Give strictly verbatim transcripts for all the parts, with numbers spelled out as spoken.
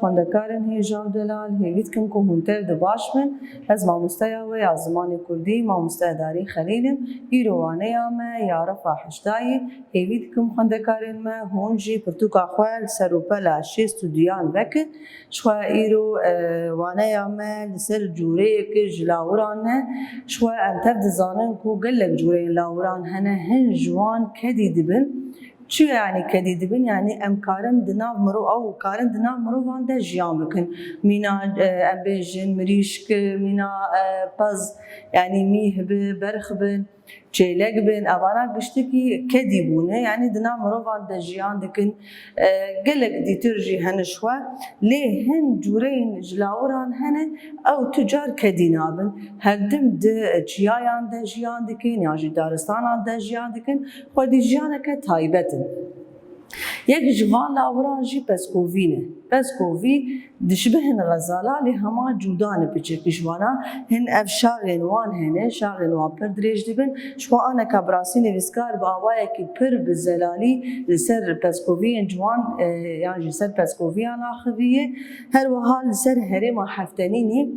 Xwendekarên hêja û delal, hêvî dikim ku hûn tev de baş bin. Ez mamosteya we ya zimanê kurdî, mamoste Darî Xelîl im. Îro waneya me ya refa heştayî. Hêvî dikim xwendekarên me hûn jî pirtûka xwe li ser rûpela şêst û duyan vekin. Ji xwe îro, e, waneya me li ser cûreyeke ji lawiran e. Ji xwe em tev dizanin ku gelek cûreyên lawiran hene, hin ji wan kedî dibin. Çi yanî kedî dibin? Yanî em karin di nav mirov, ew karin di nav mirovan de jiyan bikin. Mîna, e, em bêjin mirîşk, mîna, e, pez, yanî mîh bi, berx bin, çêlek bin, evana giştikî kedî bûne. Yanî di nav mirovan de jiyan dikin. E, gelek dîtir jî hene ji xwe. Lê hin cûreyên ji lawiran hene, ew tu car kedî nabin. Herdim di çiyayan de jiyan dikin, yan jî daristanan de jiyan dikin. Xwedî jiyaneke taybet in. Yek ji van lawiran jî pezkovî ne. Pezkovî dişibe hin xezala, lê hema cuda ne piçekî ji wana. Hin ev şaxên wan hene, şaxên wan pir dirêj dibin. Ji xwe aneka bi rastî nivîskar bi awayekî pir bi zelalî li ser pezkoviyên ciwan, e, yan jî ser pezkoviyan axiviye. Her wiha li ser herêma Heftenînê,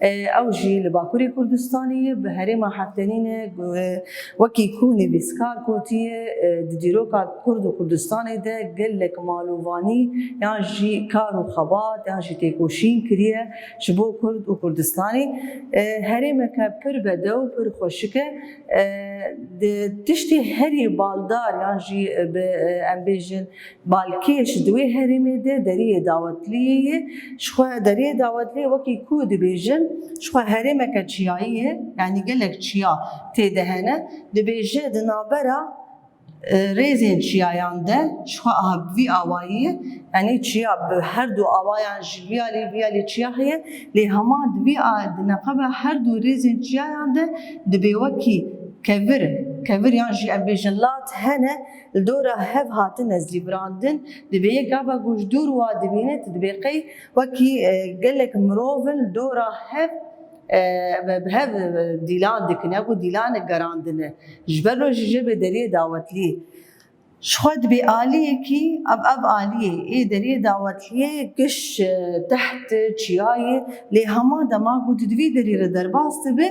e, ew jî li Bakurê Kurdistanê ye, bi herêma Heftenînê, e, wekî ku nivîskar gotiye, e, di dîroka Kurd û Kurdistanê de gelek malûvanî yan jî kar û xebat yan jî têkoşîn kiriye ji bo Kurd û Kurdistanê. E, herêmeke pir bedew, pir xweşik e. E, di tiştê herî baldar yan jî, e, bi, e, em bêjin, balkêş di wê herêmê de deriyê dawetliyê ye. Ji xwe deriyê dawetliyê wekî ku dibêjin, ji xwe herêmeke çiyayî ye, yanî gelek çiya tê de hene. Dibêje di navbera, e, rêzên çiyayan de ji xwe aha bi vî awayî ye. Yanî çiya bi her du awayan ji vî alî, vî alî çiya heye. Lê hema di vî a-, di neqeba her du rêzên çiyayan de dibê wekî kevir, kevir yan jî em bêjin lat hene, li dora hev hatin nêzlîvirandin, dibê yek gava ku ji dûr wa dibîne, tu dibê qey wekî, e, gelek mirov in li dora hev, e, bi hev, e, dîlan dikin, ya ku dîlanek gerandine. Ji ber wê jî jê be deriyê dawetliyê. Ji xwe dibê aliyekî, ev, ev aliyê ê deriyê dawetliyê giş, e, teht çiyayê, lê hema dema ku tu di vî derî re derbas dibe,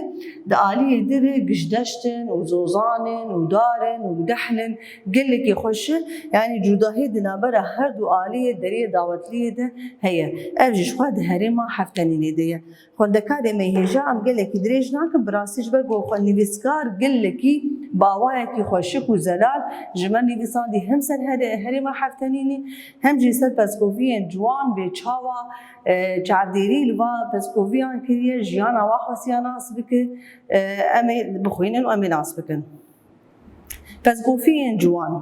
di aliyê din re giş deşt in û zozan in û dar in û dehl in. Gelekî xweş e, yanî cudahî di navbera her du aliyê deriyê dawetliyê de heye. Ev jî ji xwe di herêma Heftenînê de ye. Xwendekarê me hêja em gelekî dirêj nakin, bi rastî ji ber ku xwe nivîskar gelekî bi awayekî xweşik û zelal ji me nivîsandî hem ser here-, herêma Heftenînê hem jî ser pezkoviyên ciwan bê çawa, e, çavdêrî li va pezkoviyan kiriye, jiyana wa xwestiya nas bike, e, em ê bixwînin û em ê nas bikin. Pezgofiyên ciwan.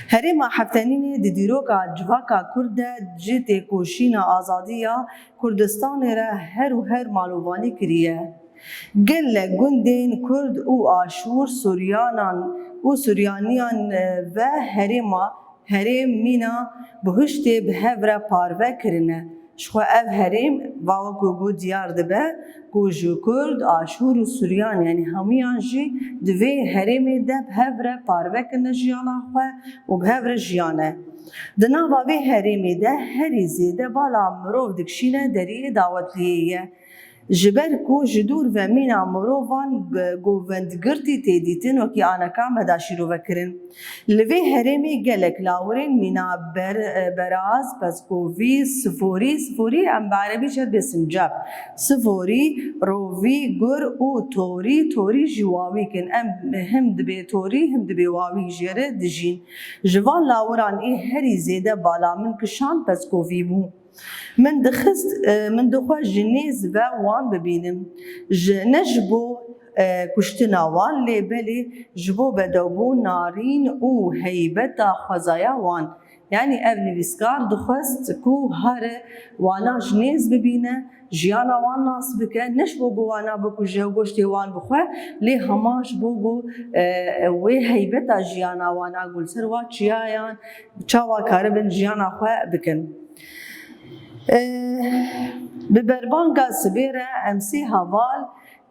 Herêma Heftenînê di dîroka civaka Kurd de ji têkoşîna azadî ya Kurdistanê re her û her malovanî kiriye. Gelek gundên Kurd û Aşûr, Suryanan û Suryaniyan ve herêma herêm mîna bihuştê bi hev re parve kirine. Ji xwe ev herêm, va wekî ku diyar dibe ku ji Kurd, Aşûr û Suryan, yanî hemûyan jî di vê herêmê de bi hev re parve kirine jiyana xwe û bi hev re jiyane. Di nava vê herêmê de herî zêde bala mirov dikişîne deriyê dawetliyê ye. Ji ber ku ji dûr ve mîna mirovan, e, govendgirtî tê dîtin, wekî aneka me da şîrove kirin. Li vê herêmê gelek lawirên mîna ber-, e, beraz, pezkovî, siforî, siforî em bi erebî jê dibê sincab, siforî, rovî, gur û torî, torî jî wawîk in. Em him dibê torî, him dibê wawîk jê re dijîn. Ji van lawiran ê herî zêde bala min kişand pezkovî bû. Min dixist, e, min dixwest ji nêz ve wan bibînim. Ji, ne ji bo, e, kuştina wan, lê belê ji bo bedewbûn, narîn û heybeta xwezaya wan. Yanî ev nivîskar dixwest ku here wana ji nêz bibîne, jiyana wan nas bike, ne ji bo ku wana bikuje û goştê wan bixwe, lê hema ji bo ku, e, wê heybeta jiyana wana ku li ser wa çiyayan çawa karibin jiyana xwe bikin. E, bi berbanga sibê re em sê heval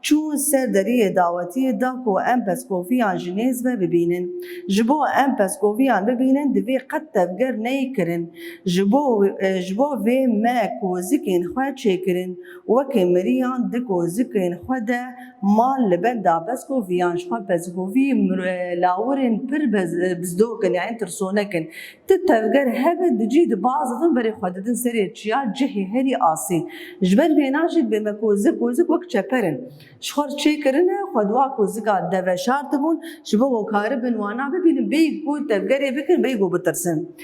Çûn ser deriyê dawetiyê da ku em pezkoviyan ji nêz ve bibînin. Ji bo em pezkoviyan bibînin, divê qet tevger neyê kirin. Ji bo, e, ji bo vê me kozikên xwe çêkirin. Weke miriyan di kozikên xwe de man li benda pezkoviyan. Ji xwe pezkovî mir-, e, lawirên pir bez-, e, bizdokin, yani tirsonek in. Ti tevger hebe dicî dibazivin berê xwe didin serê çiya cihê herî asê. Ji ber vêna jî dibê me kozik, kozik wek çeper in. Ji xwe çêkirine, xwe di wa kozika de veşartibûn, ji bo ku karibin wana bibînin, bêyî ku tevgerê bikin, bêyî ku bitirsin.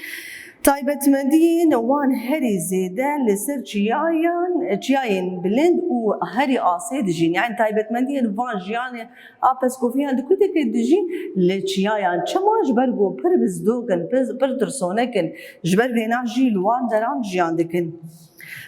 Taybetmendiyên wan herî zêde li ser çiyayan, çiyayên bilind û herî asê dijîn. Yani taybetmendiyên van jiyanê a pezkoviyan di kutekê dijîn li çiyayan. Çima? Ji ber ku pir bizdokin, pir, pir tirsonek in. Ji ber vêna jî li wan deran jiyan dikin.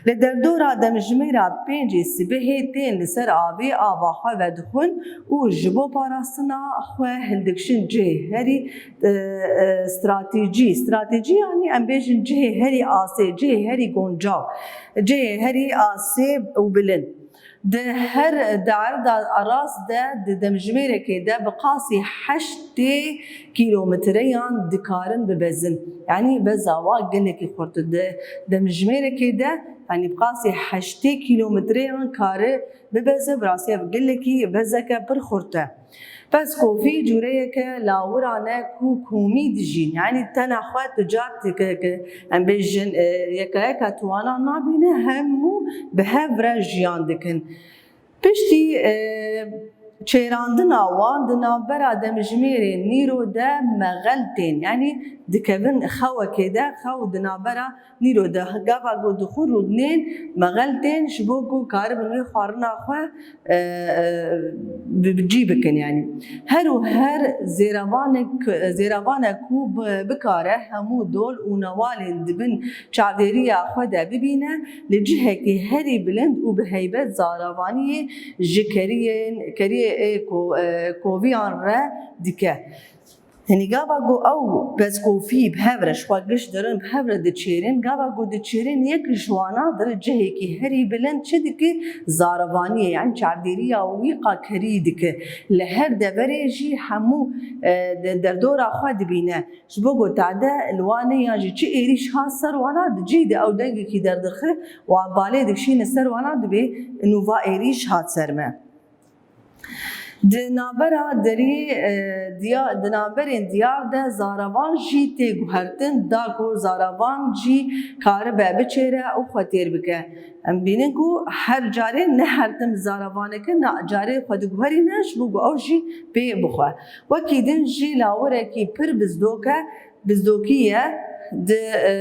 Li derdora demjimêra pêncê sibehê tên li ser avê ava xwe vedixwin û ji bo parastina xwe hildikişin cihê herî, e, e, stratejî. Stratejî, yanî em bêjin cihê herî asê, cihê herî goncaw, cihê herî asê û bilind. Di her, di erda rast de, di demjimêrekê de bi qasî heştê kîlometreyan dikarin bibezin. Yanî beza wa gelekî xurt e. Di demjimêrekê de, yanî bi qasî heştê kîlometreyan kare bibeze, bi rastî ev gelekî bezeke pir xurt e. Pezkovî cûreyeke lawiran e ku komî dijîn. Yanî tena xwe tu car dike, em bêjin, e, yeka yeka tu wana nabîne, hemû bi hev re jiyan dikin. Piştî, e, çêrandina wan di navbera demjimêrê nîro de mexel tên, yanî dikevin xewekê de, xew di navbera nîro de gava ku dixwin rûdinên mexel tên ji bo ku karibin wê xwarina xwe, e, e, bi, bi cî bikin, yanî. Her û her zêrevanek, zêrevanek ku bi, bikare hemû dol û newalên di bin çavdêriya xwe de bibîne, li cihekî herî bilind û bi heybet zaravaniyê ji keriyên, keriyê ê ko-, e, koviyan re dike. Yanî gava ku ew pezkovî bi hev re, ji xwe giş dirin, bi hev re diçêrin, gava ku diçêrin, yek ji wana di cihekî herî bilind çi dike? Zaravaniyê, yanî çavdêriya wî qa kerî dike. Li her deverê jî hemû, e, de-, derdora xwe dibîne. Ji bo ku tade li wan e yan jî çi êrîş hat ser wana, di cî de ew dengekî derdixe û balê dikişîne ser wana, dibê nû va êrîş hat ser me. Di navbera derî, e, diya-, di navberên diyar de zaravan jî tê guhertin, da ku zaravan jî karibe biçêre û xwe têr bike. Em bînin ku her carê ne her tim zaravaneke, na carê xwe diguherîne, ji bo ku ew jî pê bixwe. Wekî din jî lawirekî pir bizdok e, bizdokî ye. Di, e,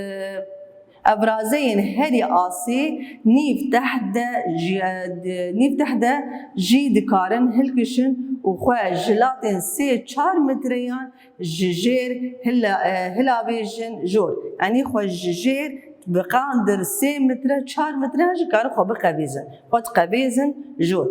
evrazeyên herî asî nîv teh de jî, e, di, nîv teh de jî dikarin hilkişin û xwe ji latên sê çar metreyan ji jêr hila-, e, hilavêjin jor. Yanî xwe ji jêr bi qandir sê metre, çar metre jî karin xwe biqevîzin. Xwe diqevêzin jor.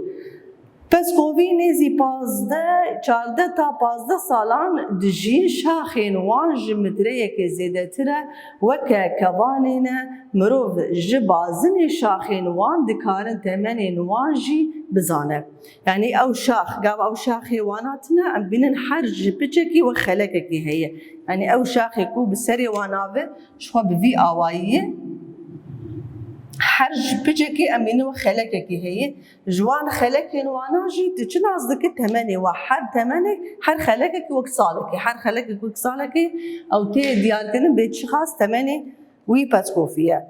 Peskovî nêzî pazdeh, çardeh ta pazdeh salan dijî, şaxên wan ji metreyekê zêdetir e, weke kevanê ne, mirov ji bazinê şaxên wan dikarin temenên wan jî bizane. Yanî ew şax, gava ew şaxê wana tune, em bînin her ji piçekî wek xelekekî heye. Yanî ew şaxê ku bi serê wana ve ji xwe bi vî awayî ye, her ji piçekî em bînin wek xelekekî heye. Ji wan xelekên wana jî tu çi nas dikî temenê wa, her temenek, her xelekekî wek salekê, her xelekek wek salekê, ew tê diyarkirin bê çiqas temenê wî peskovî ye.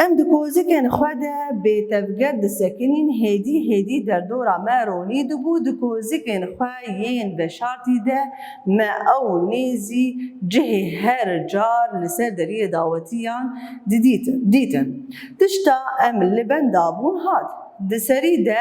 Em di kozikên xwe de bê tevger disekinîn, hêdî hêdî derdora me ronî dibû, di kozikên xwe yên veşartî de me ew nêzî cihê her car li ser deriyê dawetiyan didîtin, dîtin. Tişta em li benda bûn hat. Di serî de,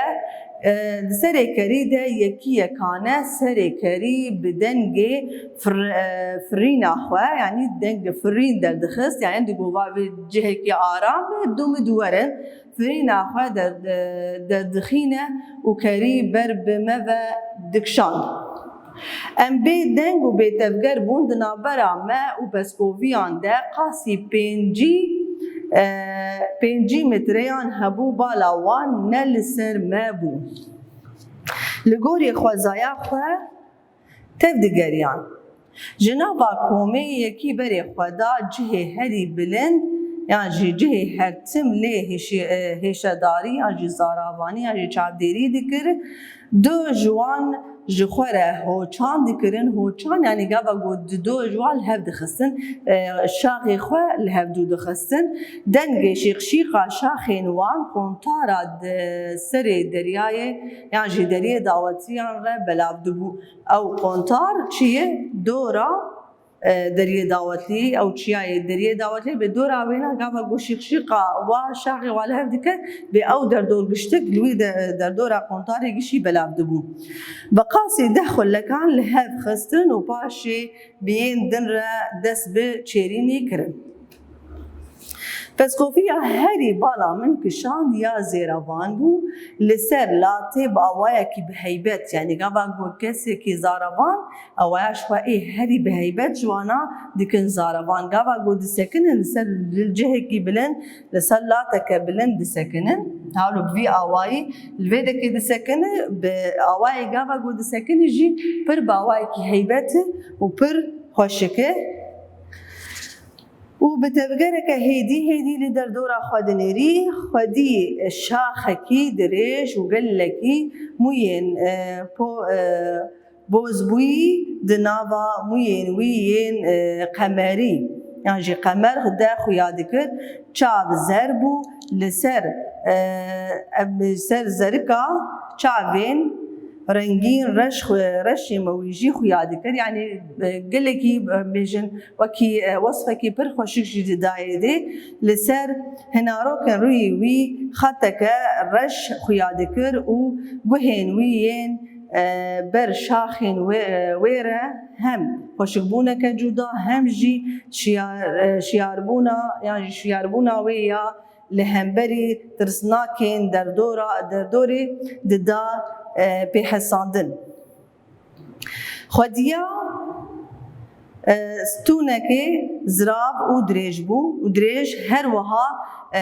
e, di serê kerî de yekî yekane serê kerî bi dengê fir-, e, firîna xwe, yanî deng firîn derdixist, yanî di gova vê cihekî aram e, dû min dû werin, firîna xwe der-, e, derdixîne û kerî ber bi me ve dikişand. Em bê deng û bê tevger bûn, di navbera me û peskoviyan de qasî pêncî, e, pêncî metreyan hebû, bala wan ne li ser me bû. Li gorî xwezaya xwe tev digeriyan. Ji nava komê yekî berê xwe da cihê herî bilind yan jî cihê her tim lê hêşi-, e, hêşedarî yan jî zaravanî yan jî çavdêrî dikir. Du ji wan ji xwe re hoçan dikirin. Hoçan, yanî gava ku di du ji wan li hev dixistin, e, şaxê xwe li hev dû dixistin. Dengê şîqşîqa şaxên wan qontara di serê deryayê yan jî deriyê dawetiyan re belav dibû. Ew qontar çi ye? Dora, e, deriyê dawetlî, ew çiyayê deriyê dawetlî bi dora wêna gava ku şîqşîqa wa şaxê wa li hev dike, bê ew derdor giştik li wî de, derdora qontarê gişî belav dibû. Bi qasî deh xulekan li hev xistin û paşê bi yên din re dest bi çêrînê kirin. Pezkoviya herî bala min kişand ya zêrevan bû, li ser latê bi awayekî bi heybet, yanî gava ku kesekî zarevan, awaya ji xwe ê herî bi heybet ji wana dikin zarevan. Gava ku disekinin li ser li cihekî bilind, li ser lateke bilind disekinin. Hewlo bi vî awayî li vê dekê disekini, bi awayê gava ku disekini jî pir bi awayekî heybet e û pir xweşik e. Û bi tevgereke hêdî hêdî li derdora xwe dinêrî, xwedî şaxekî dirêj û gelekî mûyên, e, po-, e, bozbûyî di nava mûyên wî yên, e, qemerî yan jî qemer de xuya dikir. Çav zer bû, li ser, e, em, ser zerika çavên rengîn reş xwe, reşê mewî jî xuya dikir. Yanî, e, gelekî, e, bêjin wekî, e, wesfekî pir xweşik jî didayê dê. Li ser hinarokên rûyê wî xeteke reş xuya dikir û guhên wî yên, e, ber şaxên wê, e, wê re hem xweşikbûneke cuda hem jî şiyar-, e, şiyarbûna yan jî şiyarbûna wê ya li hemberî tirsnakên derdora, derdorê dida, e, pêhesandin. Xwediya, e, stûnekê zirav û dirêj bû û dirêj her wiha, e,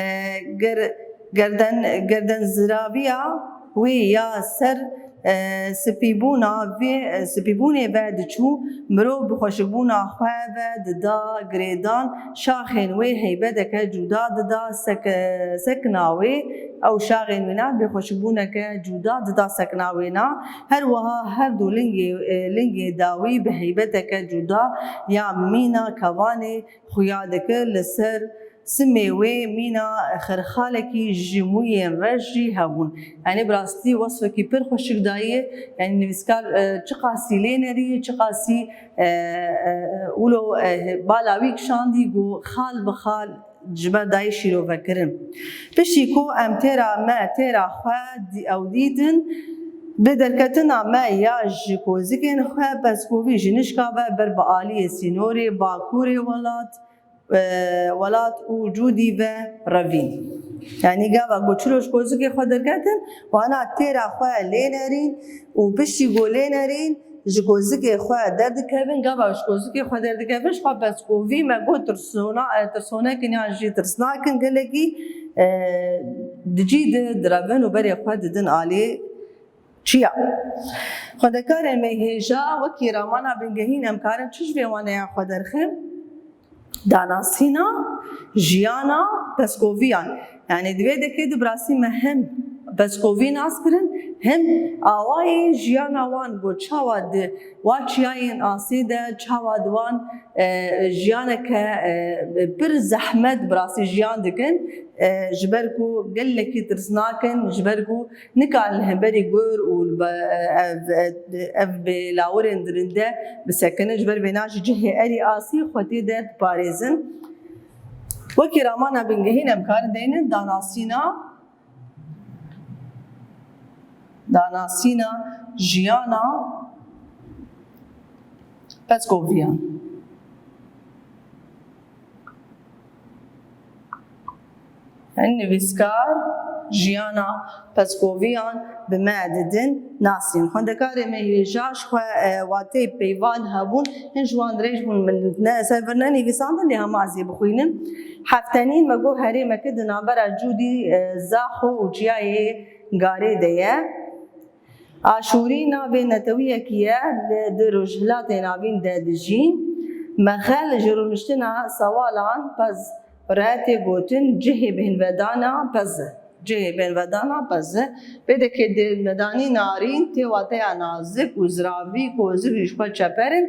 ger-, gerden-, gerdenziraviya wê ya ser, e, spîbûna vê, e, spîbûnê ve diçû, mirov bi xweşikbûna xwe ve dida girêdan, şaxên wê heybeteke cuda dida sek-, sekna wê, ew şaxên wêna bi xweşikbûneke cuda dida sekna wêna. Her wiha her du lingê, e, lingê dawî bi heybeteke cuda ya mîna kevanê xuya dikir, li ser simê wê mîna xirxalekî ji mûyên reş jî hebûn. Yanî bi rastî wesfekî pir xweşik daye. Yanî nivîskar, e, çiqasî lê nerî, çiqasî, e, e, wilo, e, bala wî kişandî ku xal bi xal ji ber dayê şîrovekirin. Piştî ku em têra me, têra xwe dî-, ew dîtin, bi derketina me ya ji kozikên xwe pezkovî ji nişka ve ber bi aliyê sînorê bakurê welat, e, welat û cûdî ve revîn. Yanî gava ku çilo ji kozikê xwe derketin, wana têra xwe lê nerîn û piştî ku lê nerîn, ji kozikê xwe derdikevin, gava ji kozikê xwe derdikevin, ji xwe pezkovî me got tirsona-, e, tirsonekin yan jî tirsnakin gelekî, e, di cî de direvin û berê xwe didin alê çiya. Xwendekarên me hêja wekî ramana bingehîn em karin çi ji vê waneya xwe derxin? Danasîna jiyana pezkoviyan. Yanî di vê dekê de bi rastî me hem pezkovî nas kirin, hem awayê jiyana wan ku çawa di wa çiyayên asê de çawa di wan, e, jiyaneke, e, pir zehmet bi rastî jiyan dikin, e, ji ber ku gelekî tirsnak in, ji ber ku nikarin li hemberî gur û li be-, ev, ev, ev bi lawirên dirinde bisekinin, ji ber vêna jî cihê erî asî xwe tê de diparêzin. Wekî ramana bingehîn em karin deynin danasîna, danasîna jiyana pezkoviyan. Hin nivîskar jiyana pezkoviyan bi me didin nasîn. Xwendekarê me hêja ji xwe, e, wateyê peyvan hebûn, hin ji wan dirêj bûn, min ne ser vir nenivîsandin, lê hema ez ê bixwînim. Heftenîn me got herêmeke di navbera Cûdî, e, Zaxo û Çiyayê Garê de ye. Aşûrî navê netewiyekî ye li di Rojhilatê Navîn de dijîn. Mexel ji rûniştina sewalan pez re tê gotin cihê bêhnvedana pez e. Cihê bêhnvedana pez e. Vê dekê di medanî narîn tê wateya nazik û ziravî ku zivrî ji xwe çeper in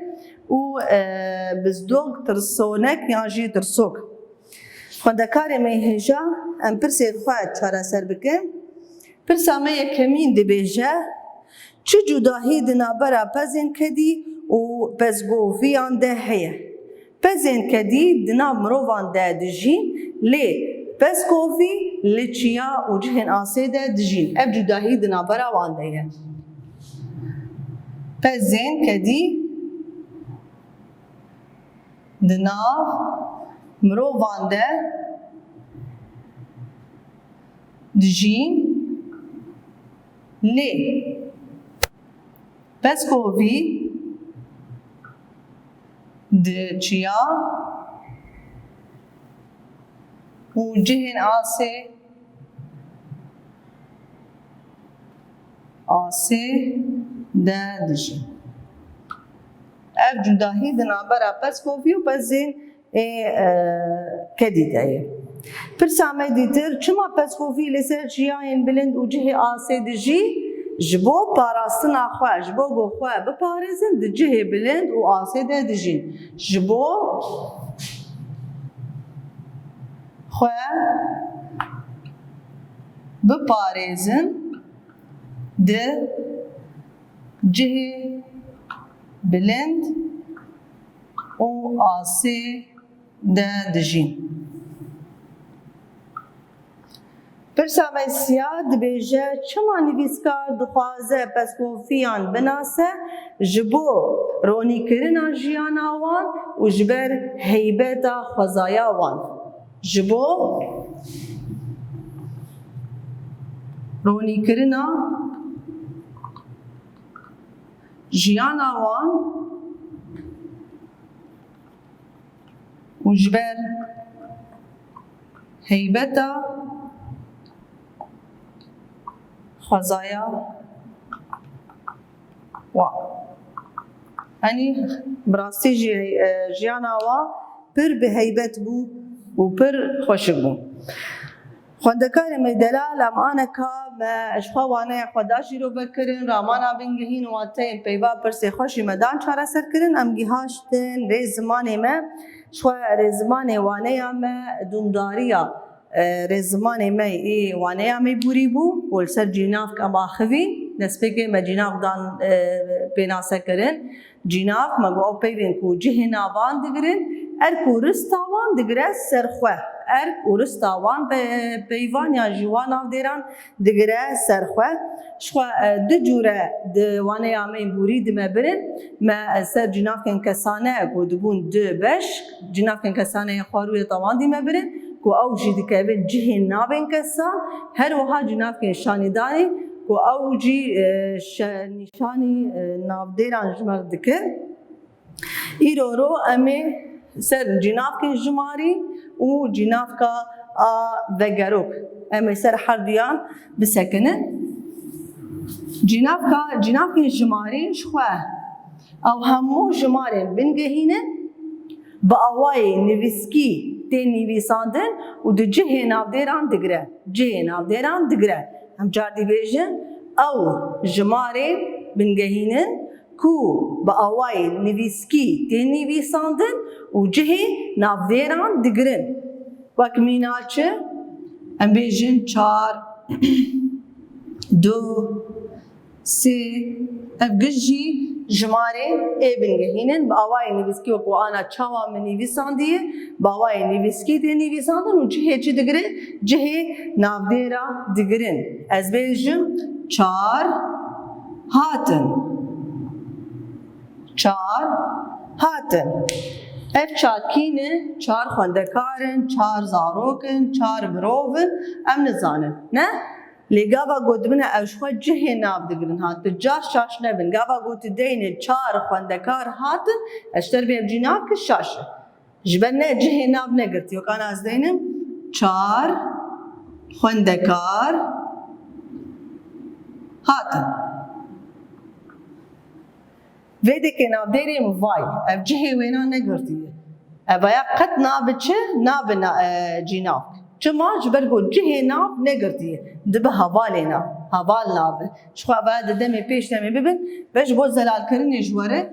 û, e, bizdok, tirsonek yan jî tirsok. Xwendekarê me hêja em pirsên xwe çareser bikin. Pirsa me yekemîn dibêje, çi cudahî di navbera pezên kedî û pezgoviyan de heye? Pezên kedî di nav mirovan de dijîn, lê pezgovî li çiya û cihên asê de dijîn. Ev cudahî di navbera wan de ye. Pezên kedî di nav mirovan de dijîn, lê pezgovî di çiya û cihên asê, asê de dijîn. Ev cudahî di navbera pezgovî û pezên ê, e, kedî de ye. Pirsa me dîtir, çima pezgovî li ser çiyayên bilind û cihê asê dijî? Ji bo parastina xwe, ji bo ku xwe biparêzin, di cihê bilind û asê de dijîn. Ji bo xwe biparêzin, di cihê bilind û asê de dijîn. Pirsa me siya dibêje, çima nivîskar dixwaze pezgoviyan binase? Ji bo ronîkirina jiyana wan û ji ber heybeta xwezaya wan. Ji bo ronîkirina jiyana wan û ji ber heybeta xwezaya wan. Yanî bi rastî jî, e, jiyana wa pir bi heybet bû û pir xweşik bû. Xwendekarê me delal, em aneka me ji xwe waneya xwe da şîrove kirin, ramana bingehîn û wateyên peyva pirsê xwe jî me dan çareser kirin. Em gihaştin rê zimanê me, ji xwe rê zimanê waneya me dûmdariya, e, rê zimanê me ê waneya me bûrî bû û li ser cînavk em axivîn. Destpêkê me cînavk dan, e, pênase kirin. Cînav, me got, ew peyvên ku cihê navan digirin, erk û rista wan digire ser xwe. Erk û rista wan pe-, peyvan yan jî wan navdêran digire ser xwe. Ji xwe, e, du cûre di waneya me yên bûrî di me birin. Me, e, ser cînavkên kesane ku dibûn du beş, cînavkên kesane yên xwarûyê tawan dî me birin, ku ew jî dikevin cihên navên kesan, her wiha cînavkên şanîdanê ku ew jî, e, şe-, nîşanî, e, navdêran ji me re dikin. Îro ro em ê ser cînavkên jimarî û cînavka a vegerok, em ê ser herduyan bisekinin. Cînavka, cînavkên jimarî ji xwe ew hemû jimarên bingehîn in, bi awayê nivîskî tê nivîsandin û di cihê navdêran digire. Cihê navdêran digire. Em car dî bêjin, ew jimarên bingehîn in ku bi awayê nivîskî tê nivîsandin û cihê navdêran digirin. Wek mîna çi? Em bêjin çar, du, sê, ev giş jî jimarê ê bingehîn in, bi awayê nivîskî wek ana çawa min nivîsandiye, bi awayê nivîskî tê nivîsandin û cihê çi digire? Cihê navdêra digirin. Ez bêjim çar hatin. Çar hatin. Ev çar kî ne? Çar xwendekar in, çar zarok in, çar mirov in, em nizanin. Ne? Lê gava gotibine ew ji xwe cihê nav digirin, ha, tu car şaş nebin. Gava gotî deyne çar xwendekar hatin, ez ji te re bêjim ev cînavkî şaş e. Ji ber ne cihê nav negirtî, wek ana ez deynim çar xwendekar hatin. Vê dekê navdêrê mivay, ev cihê wêna negirtiye. Ev aya qet nabe çi? Nabe na-, e, cînavk. Çima? Ji ber ku cihê nav negirtiye. Dibe hevalê nav. Heval nabe. Ji xwe ev aya di demê pêş demê bibin. Ve ji bo zelalkirinê ji we re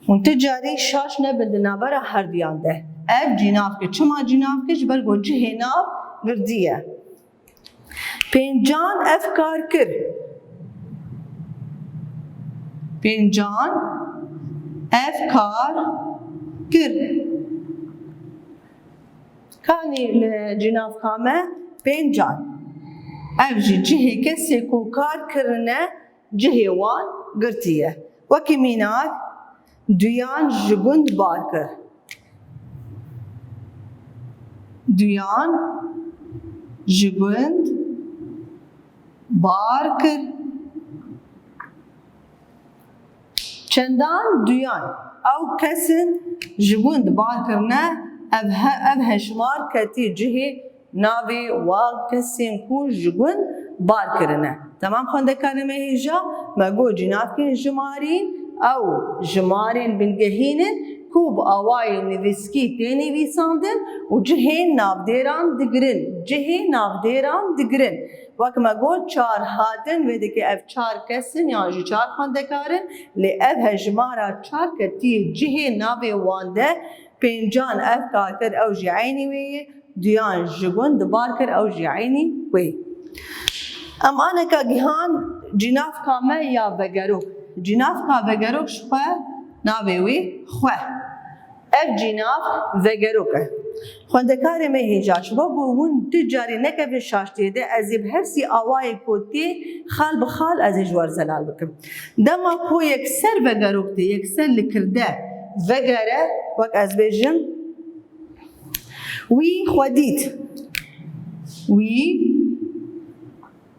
hûn ti carî şaş nebin di navbera herduyan de. Ev cînavk e. Çima cînavk e? Ji ber ku cihê nav girtiye. Pêncan ev kar kir. Pêncan ev kar kir. Kanî li cînavka me Pêncan. Ev jî cihê kesê ku kar kirine, cihê wan girtiye. Wekî mînak, duyan ji gund bar kir. Duyan ji gund bar kir. Çendan duyan ew kesin ji gund bar kirine, ev he-, ev hejmar ketî cihê navê wan kesên ku ji gund bar kirine. Temam xwendekarê me hêja, me got cînavkên jimarîn ew jimarên bingehîn in ku bi awayê nivîskî tê nivîsandin û cihên navdêran digirin, cihê navdêran digirin. Wek me got çar hatin, vê dikê ev çar kes in yan jî çar xwendekar in, lê ev hejmara çar ketiyê cihê navê wan de pêncan ev kar kir ew jî eynî wê ye, duyan ji gund bar kir ew jî eynî wê ye. Em aneka gihan cînavka me ya vegerok. Cînavka vegerok ji xwe navê wê xwe. Ev cînav vegerok e. Xwendekarê me hêja, ji bo ku hûn tu carî nekevin şaştiyê de, ez ê bi her sî awayê ku tê xal bi xal ez ê ji we re zelal bikim. Dema ku yekser vegerok tê, yekser li kirde vegere, wek ez bêjim, wî xwe dît. Wî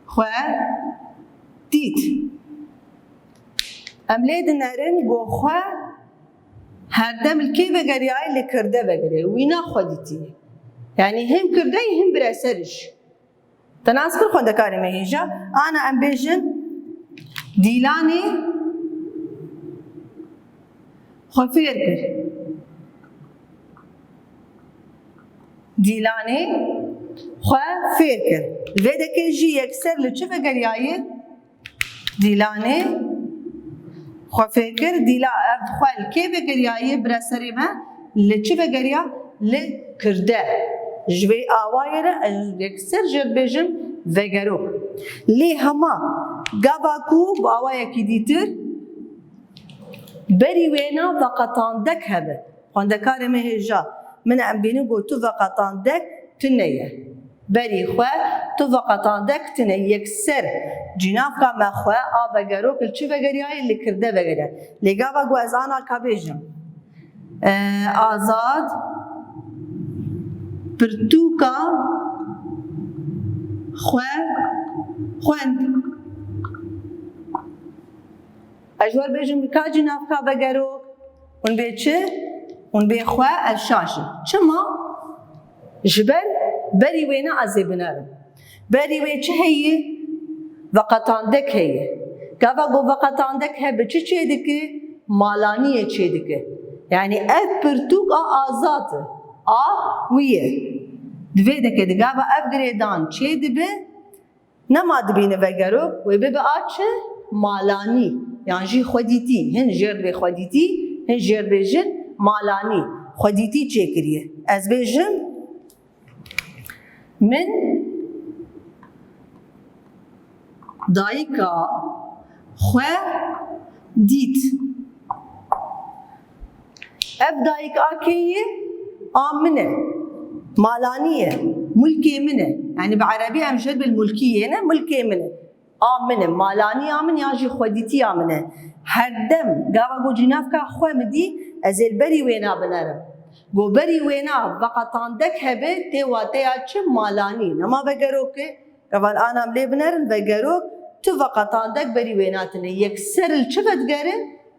xwe dît. Em lê dinerin ku xwe her dem li kê vegeriyaye, li kirde vegeriyaye. Wîna xwe dîtiye. Yanî him kirde ye, him bireser jî. Te nas kir xwendekarê me hêja. Ana em bêjin Dîlanê xwe fêr kir. Dîlanê xwe fêr kir. Vê dekê jî yekser li çi vegeriyaye? Dîlanê xwe fêr kir. Dîla ev xwe li kê vegeriyaye, bira serê me? Li çi vegeriya? Li kirde. Ji vê awayê re ez yekser jê dibêjim vegerok. Lê hema gava ku bi awayekî dîtir berî wêna veqetandek hebe. Xwendekarê me hêja, min em bînin ku tu veqetandek tune ye. Berî xwe tu veqetandek tune, yekser cînavka me xwe a vegerok li çi vegeriyaye, li kirde vegeriyaye. Lê gava ku ez ana ka bêjim, e, Azad pirtûka xwe xwend. Ez ji we re bêjim, ka cînavka vegerok, hûn bê çi? Hûn bê xwe, ez şaş im. Çima? Ji ber berî wêna ez ê binerim. Berî wê çi heye? Veqetandek heye. Gava ku veqetandek hebe çi çêdike? Malaniyê çêdike. Yanî ev pirtûk a Azad e. A wî ye. Di vê dekê de gava ev girêdan çêdibe, nema dibîne vegerok, wê bibe a çi? Malanî. Yan jî xwedîtî. Hin jêr dibê xwedîtî, hin jêr dibêjin malanî. Xwedîtî çêkiriye. Ez bêjim, min dayika xwe dît. Ev dayik a kê ye? A min e. Malanî ye. Mulkê min e. Yanî bi erebî em jê dibin mulkî yê ne, mulkê min e. A min e. Malanî ya min yan jî xwedîtî ya min e. Her dem gava ku cînavka xwe min dî, ez ê li berî wêna binerim. Ku berî wêna veqetandek hebe, tê wateya çi? Malanî. Nema vegerok e. Gava li ana em lê binerin, vegerok, tu veqetandek berî wêna tune. Yekser li çi vedigere?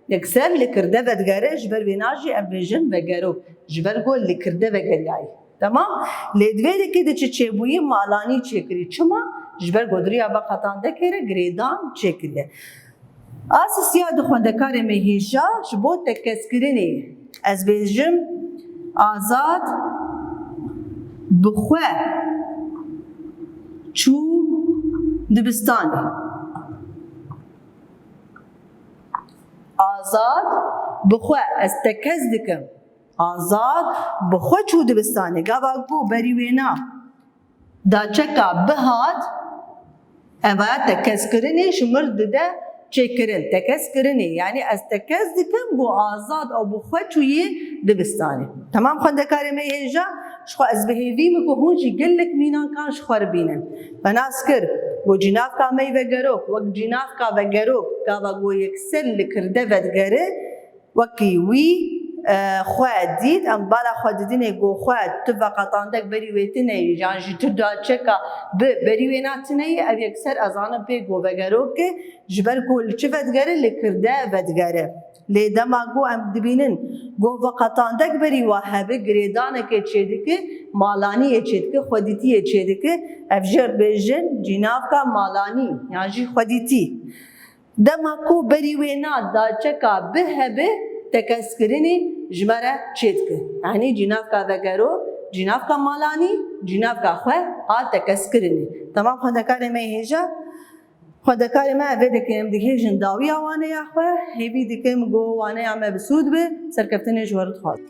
Yekser li kirde vedigere, ji ber wêna jî em bêjin vegerok. Ji ber ku li kirde vegeriyaye. Temam? Lê di vê dekê de çi çêbûyî? Malanî çêkirî. Çima? Ji ber ku di riya veqetandekê re girêdan çêkiriye. Asisiya di xwendekarê me hêja ji bo tekkezkirinê, ez bêjim, Azad bi xwe çû dibistanê. Azad bi xwe, ez tekez dikim. Azad bi xwe çû dibistanê. Gava ku berî wêna daçeka bihat, eva tekezkirinê ji mir dide çêkirin. Tekezkirinê, yanî ez tekez dikim ku Azad ew bi xwe çûyî dibistanê. Temam xwendekarê me hêja, ji xwe ez bi hêvî me ku hûn jî gelek mînankan ji xwe re bînin. Me nas kir ku cînavka me yê vegerok, wek cînavka vegerok, gava ku yekser li kirde vedigere, wekî wî, e, xwe dît, em bala xwe didinê ku xwe tu veqetandek berî wê tine yî, yan jî tu daçeka bi berî wêna tine yî, ev yekser ez zanim pê ku vegerok e, ji ber ku li çi vedigere, li kirde vedigere. Lê dema ku em dibînin ku veqetandek berî wa hebe, girêdanekê çêdike, malaniyê çêdike, xwedîtiyê çêdike, ev jê re dibêjin cînavka malanî yan jî xwedîtî. Dema ku berî wêna daçeka bi hebe tekezkirinê ji me re çêdike. Yanî cînavka vegero, cînavka malanî, cînavka xwe a tekezkirinê. Temam xwendekarê me hêja, xwendekarê me vê dike em dihêjin dawiya waneya xwe, hêvî dikim ku waneya me bi sûd be, serkeftinê ji we re dixwazim.